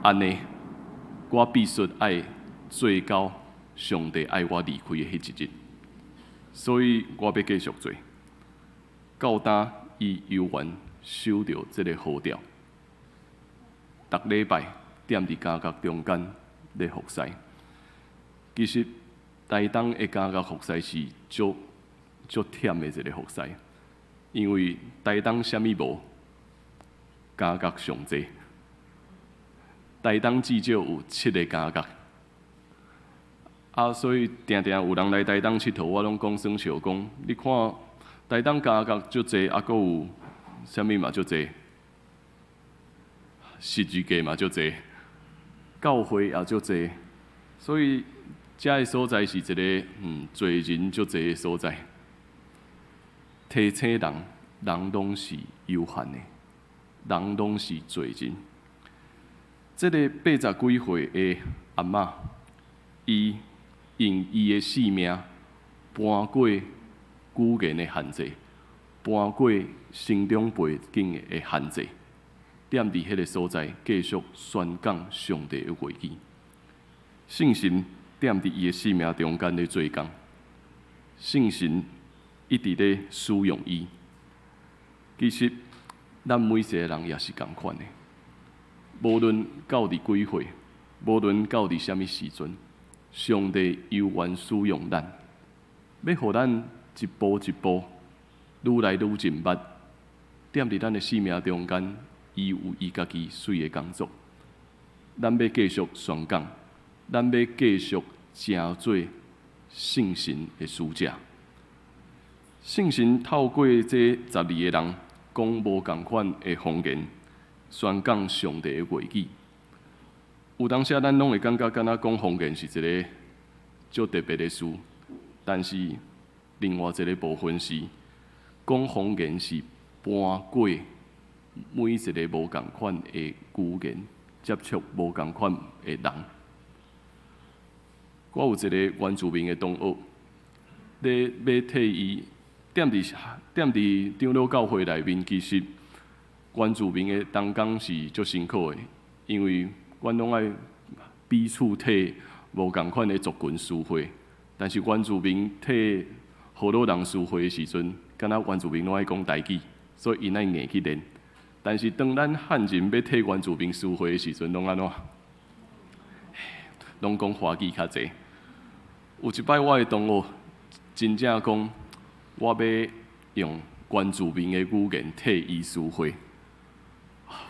按呢，我必須愛做到上帝愛我離開的彼一日。所以我欲繼續做。到今伊猶原守著這个號召，逐禮拜踮佇監獄中間咧服侍。其實台東的監獄服侍是足足忝的一个服侍，因為台東啥物無，監獄上濟。台東至少有七个監獄，啊，所以定定有人來台東𨑨迌，我攏講耍笑講，你看台東監獄足濟，啊，閣有啥物嘛足濟，十字架嘛足濟，教會也足濟，所以遮个所在是一个罪人足濟的所在。提醒人，人攏是有限的，人攏是罪人。這个80幾歲的阿嬤，伊用伊的性命搬過語言的限制，搬過成長背景的限制，踮佇彼个所在繼續宣講上帝的話語。聖神踮佇伊的生命中間咧做工，聖神一直咧使用伊。其實，咱每一个人也是仝款的，無論到佇幾歲，無論到佇啥物時陣，上帝猶原使用咱，欲予咱一步一步愈來愈認捌，踮佇咱的生命中間，伊有伊家己媠的工作。咱欲繼續宣講，咱欲繼續成做聖神的使者。聖神透過這12個人講無仝款的方言，宣講上帝的話語。有當時咱攏會感覺敢若講方言是一个足特別的事，但是另外一个部分是講方言是搬過每一个無仝款的語言，接觸無仝款的人。我有一个原住民的同學，咧欲替伊踮佇長老教會內面，其實原住民的同工是足辛苦的，因為阮攏愛彼此替無仝款的族群施會，但是原住民替河洛人施會的時陣，敢若原住民攏愛講台語，所以𪜶愛硬去練。但是當咱漢人欲替原住民施會的時陣，攏按怎？攏講華語較濟。有一擺我的同學真正講，我欲用原住民的語言替伊施會，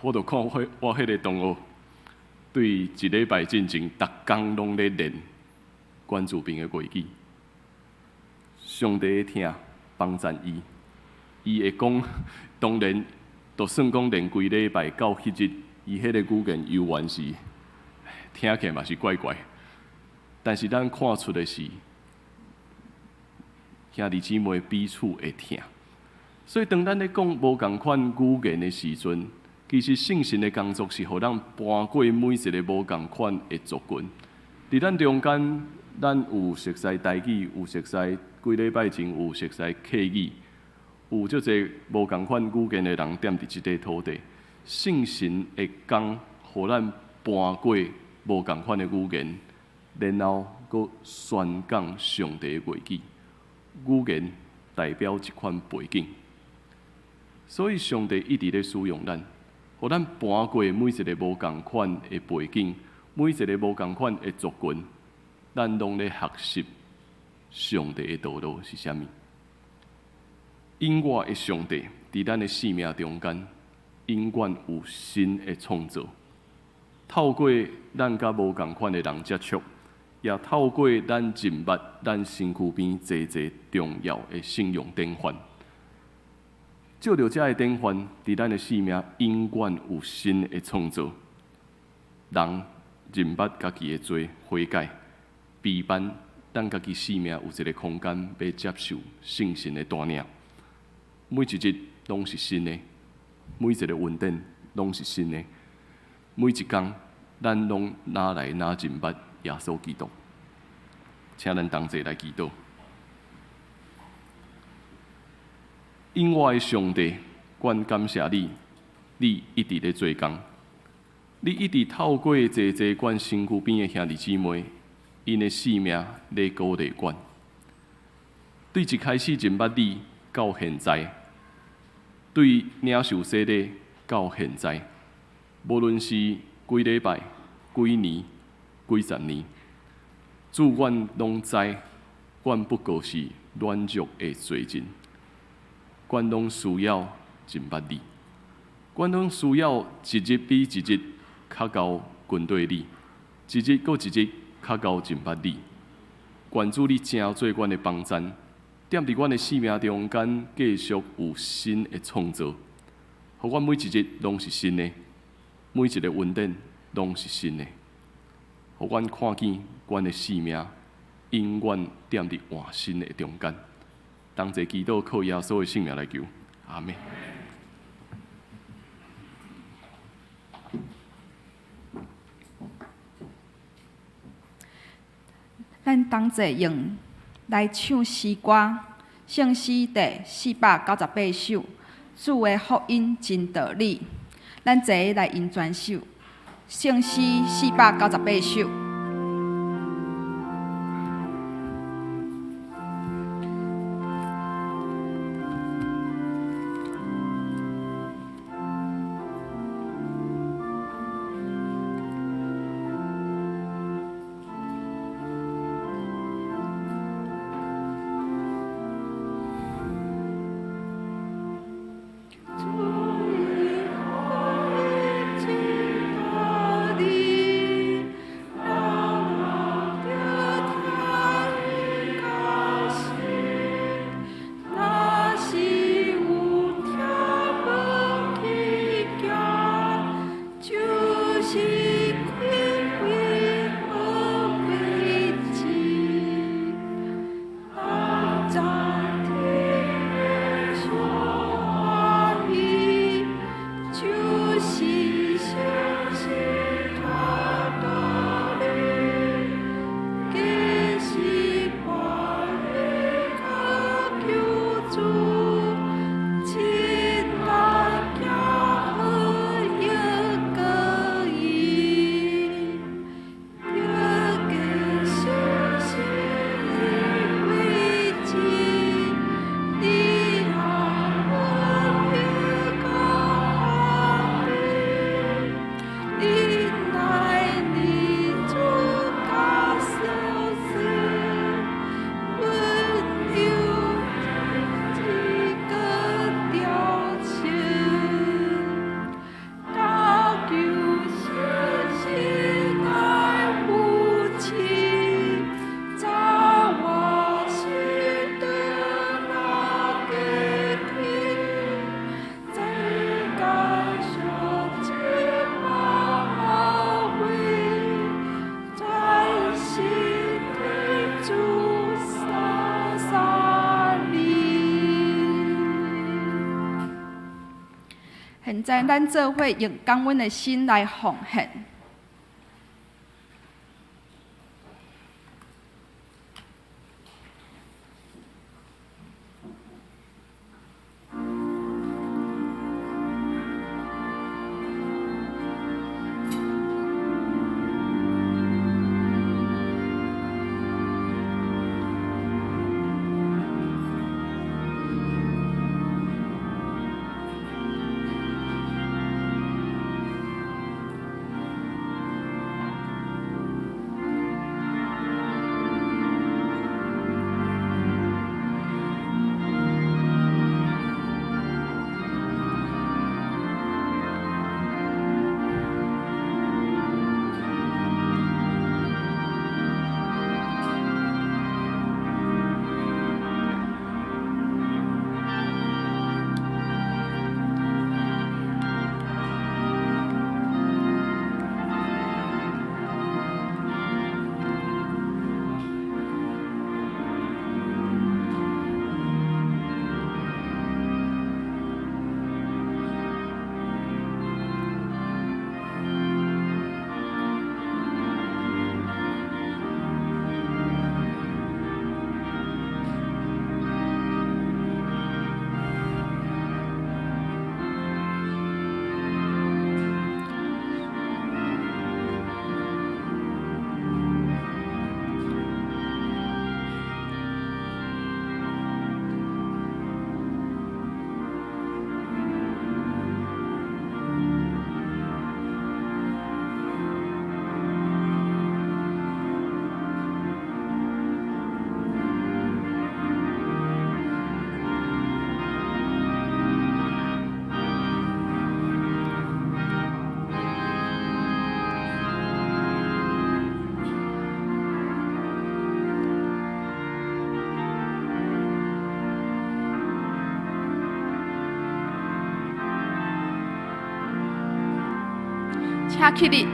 我就看我彼个同學對一禮拜進前，逐工攏咧練原住民的話語。上帝的疼幫贊伊，伊會講，當然，就算講練幾禮拜到彼日，伊彼个語言猶原是聽起來嘛是怪怪。但是咱看出的是兄弟姊妹彼此會疼。所以當咱咧講無仝款語言的時陣，其實聖神的工作是予咱搬過每一个無仝款的族群。佇咱中間，咱有熟似台語，有熟似幾禮拜前有熟似客語，有足濟無仝款語言的人踮佇這塊土地。聖神的工，予咱搬過無仝款的語言，然後閣宣講上帝的話語。語言代表一款背景，所以上帝一直咧使用咱，予咱搬過每一个無仝款的背景，每一个無仝款的族群，咱攏咧學習上帝的道路是啥物。永活的上帝佇咱的生命中間，永遠有新的創造。透過咱佮無仝款的人接觸，也透過咱認捌咱身軀邊濟濟重要的信仰典範，藉著這个典範，佇咱的生命永遠有新的創造。人認捌家己的罪，悔改，備辦咱家己生命有一个空間，欲接受聖神的帶領。每一日攏是新的，每一个恩典攏是新的，每一工咱攏愈來愈認捌耶穌基督。請咱同齊來祈禱。永活的上帝，阮感謝你，你一直咧做工，你一直透過濟濟阮身軀邊的兄弟姊妹，𪜶的生命咧鼓勵阮。對一開始認捌你到現在，對領受洗禮到現在，無論是幾禮拜、幾年、幾十年，主，阮攏知，阮不過是軟弱的罪人，阮攏需要認捌你，阮攏需要一日比一日較𠢕跟綴你，一日閣一日較𠢕認捌你。願主你成做阮的幫贊，踮佇阮的生命中間繼續有新的創造，予阮每一日攏是新的，每一個恩典攏是新的，予阮看見阮的生命永遠踮佇換新的中間。同齊祈禱，靠耶穌的聖名來求，阿們。咱同齊用來唱詩歌，聖詩第498首，主的福音真道理。咱齊來用全首，聖詩498首。現在咱做伙用感恩的心來奉獻。請起立。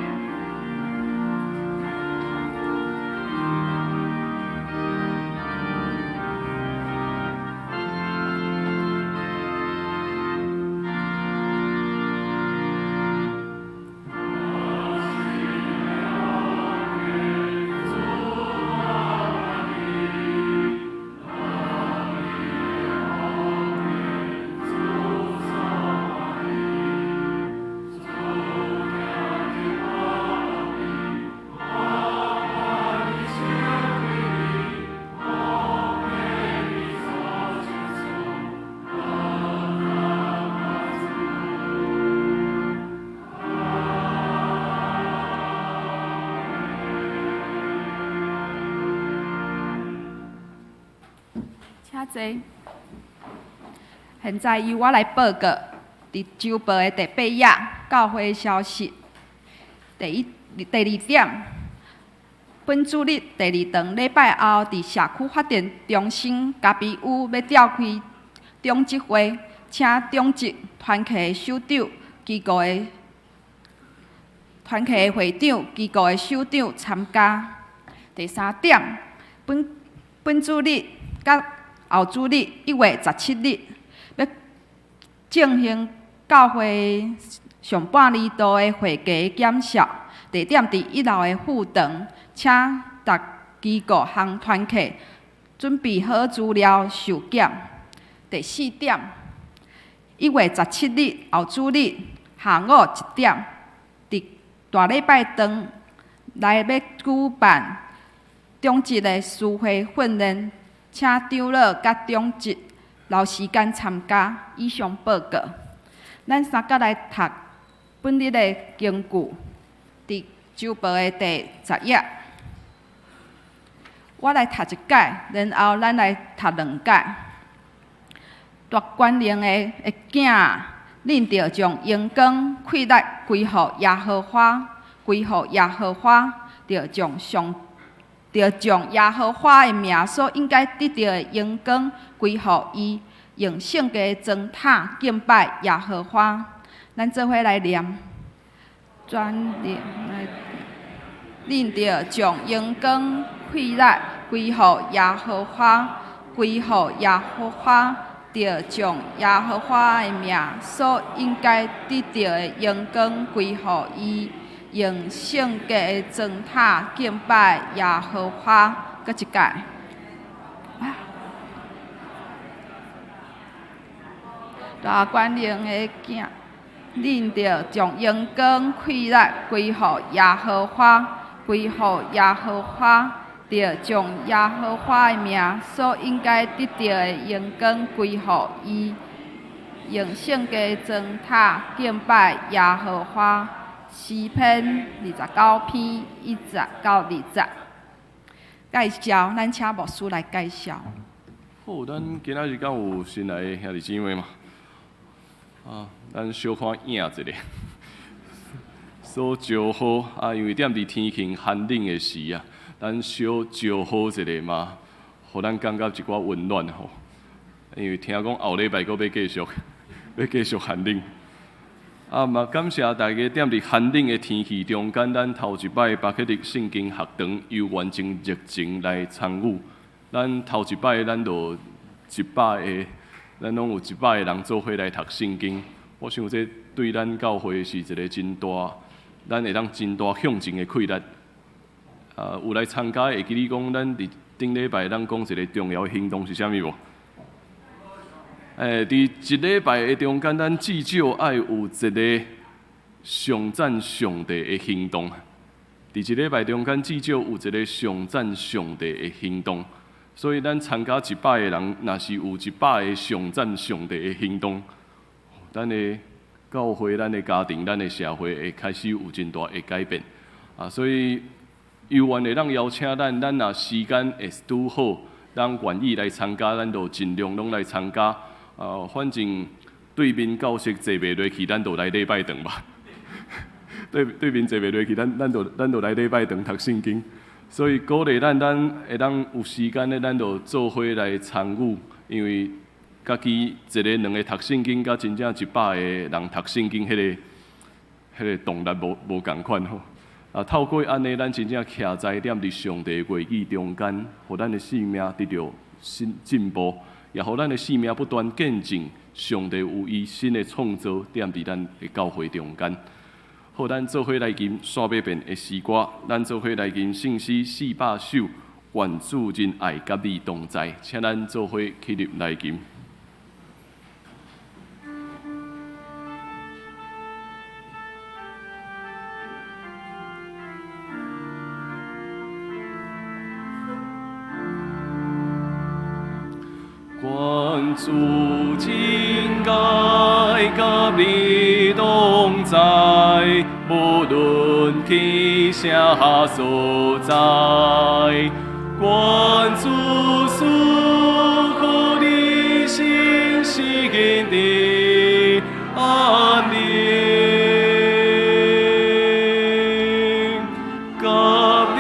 請坐。現在由我來報告，佇週報的第八頁教會消息。第一、第二點，本主日第二堂禮拜後，佇社區發展中心咖啡屋欲召開長執會，請長執團契的首長、機構的團契的會長、機構的首長參加。第三點，本本主日佮後主日1月17日，欲進行教會上半年度的會計檢視，地點佇一樓的副堂，請逐機構和團契準備好資料受檢。第四點，1月17日後主日下午1點，佇大禮拜堂內欲舉辦長執的書會訓練，請長老佮長執留時間參加。以上報告。咱三角來讀本日的經句，佇週報的第十頁。我來讀一擺，然後咱來讀兩擺。大權能的的囝，恁著將榮光、氣力歸予耶和華，歸予耶和華，著將上，著將耶和華的名所應該得著的榮光歸予伊，用聖潔的磚塔敬拜耶和華。咱做伙來念，全能的，恁著將榮光、氣力歸予耶和華，歸予耶和華，著將耶和華的名所應該得著的榮光歸予伊，用聖潔的磚塔敬拜耶和華。閣一擺。大權能的囝，恁著將榮光、氣力歸予耶和華，歸予耶和華，著將耶和華的名所應該得著的榮光歸予伊，用聖潔的磚塔敬拜耶和華。詩篇29篇1節到2節。介紹，咱請牧師來介紹。好，咱今仔日敢有新來的兄弟姊妹嘛？啊，咱小可影一下。所招好啊，因為踮佇天氣寒冷的時啊，咱小招好一下嘛，予咱感覺一寡溫暖吼。因為聽講後禮拜閣欲繼續，欲繼續寒冷。啊，嘛感謝大家踮佇寒冷的天氣中間，咱頭一擺巴克特聖經學堂猶原真熱情來參與。咱頭一擺咱就一百個，咱攏有一百個人做伙來讀聖經。我想這對咱教會是一個真大，咱會當真大向前的氣力。啊，有來參加會記得講，咱佇頂禮拜咱講一個重要的行動是啥物無？欸，佇一禮拜的中間，咱至少愛有一個頌讚上帝的行動。佇一禮拜中間，至少有一個頌讚上帝的行動。所以，咱參加一百個人，若是有一百個頌讚上帝的行動，咱的教會、咱的家庭、咱的社會會開始有真大的改變。啊，所以猶原會當邀請咱，咱若時間會拄好，咱願意來參加，咱就盡量攏來參加。啊，反正對面教室坐袂落去，咱就來禮拜堂吧。對對面坐袂落去，咱咱就咱就來禮拜堂讀聖經。所以鼓勵咱，咱會當有時間的，咱就做伙來參與。因為家己一個、兩個讀聖經，佮真正一百個人讀聖經，彼個、彼彼个動力無仝款吼。啊，透過按呢，咱真正徛在踮佇上帝話語中間，予咱的生命得著新進步，也予咱的生命不斷見證上帝有伊新的創造踮佇咱的教會中間。好，咱做伙來吟煞欲變的詩歌，咱做伙來吟聖詩400首，願主仁愛佮你同在，請咱做伙起立來吟。願主仁愛佮你同在，無論去啥所在。願主賜予你信心的安寧，佮你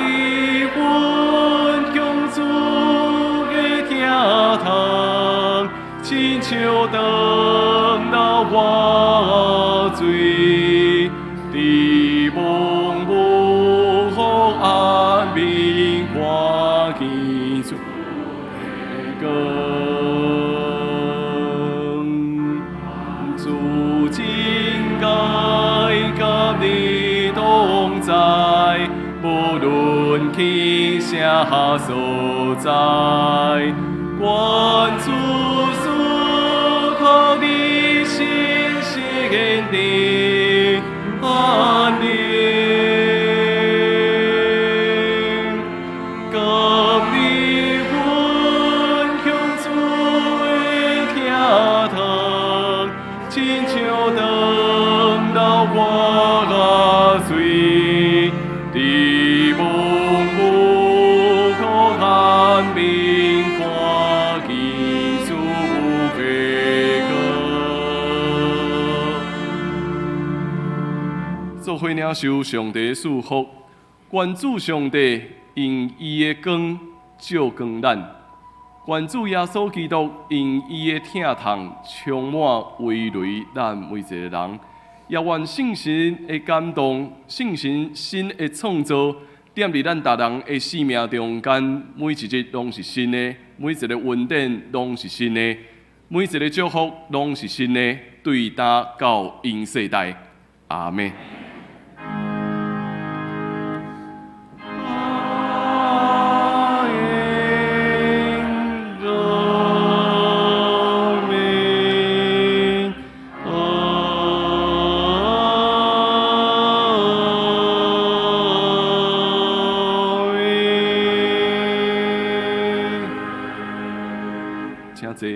分享主的疼痛，親像當流活水，佇蒙霧予暗暝看見主的光。主仁愛佮你同在，無論去啥所在。願主賜予你信心的安寧，佮你分享主的疼痛，親像當流活水，佇蒙霧予暗暝看見主的光。做伙領受上帝的祝福，願主上帝用伊的光照光咱，願主耶穌基督用伊的疼痛充滿圍圍咱每一個人，也願聖神的感動、聖神新的創造，踮佇咱逐人的生命中間，每一日攏是新的，每一個恩典攏是新的，每一個祝福攏是新的，對今到永世代，阿們。阿們，阿們。請坐。